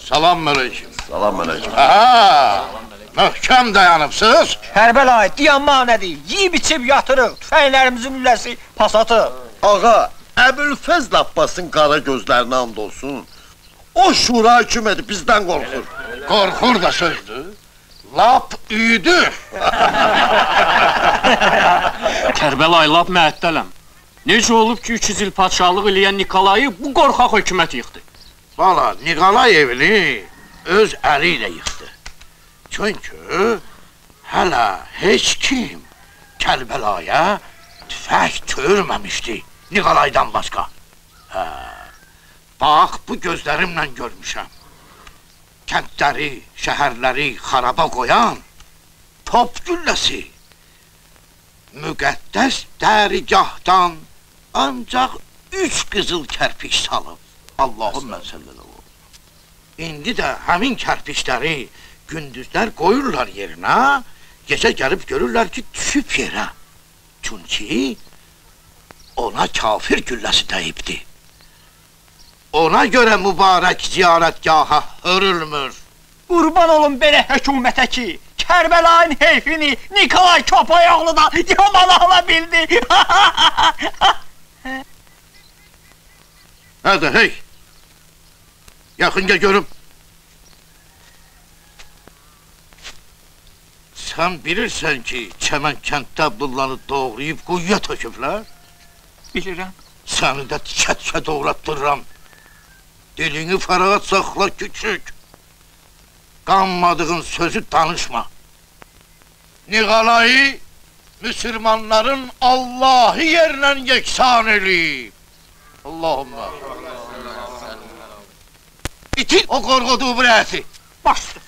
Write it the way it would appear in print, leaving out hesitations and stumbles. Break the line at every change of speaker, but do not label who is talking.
Salam aleyküm.
Salam aleyküm.
Aha! Möhkəm dayanıbsınız.
Kərbəlayı, dayanmaq nədir? Yiyib içib yatırıq, tüfənglərimizin lüləsi pasatı.
Ağa, Əbülfəzl Abbasın qara gözlərinə and olsun. O şura hökuməti bizdən qorxur.
Qorxur da sözdür. Lap üyüdü.
Kərbəlayı, lap məəttələm. Necə olub ki, 300 il padşahlıq eləyən Nikolayı bu qorxaq hökumət yıxdı?
Valla, Nikolay evini öz əli ilə yıxdı. Çünki hələ heç kim Kərbəlaya tüfək törməmişdi Nikolaydan başqa. Hə, bax, bu gözlərimlə görmüşəm. Kəndləri, şəhərləri xaraba qoyan top gülləsi müqəddəs dərgahdan ancaq 3 qızıl kərpiç salıb. Allahümmə sallallahu. İndi də həmin kərpiçləri gündüzlər qoyurlar yerinə, gecə gəlib görürlər ki, düşüb yerə. Çünki ona kafir gülləsi dəyibdi. Ona görə mübarək ziyarətgaha hörülmür.
Qurban olun belə hökumətə ki, Kərbəlayın heyfini Nikolay Köpəyoğlu da yaman ala bildi.
Hadi hey! Yaxın gəl görüm. Sən bilirsən ki, Çəmən kənddə Abdullanı doğrayıb quyuya töküblər?
Bilirəm.
Səni də tikə-tikə doğratdırıram. Dilini fərağat saxla, küçük. Qanmadığın sözü danışma. Niqalayı müsəlmanların Allahı yerlə yeksan eləyib. Allahümmə. İtin o qorxuduğu bu rəti.
Başdır.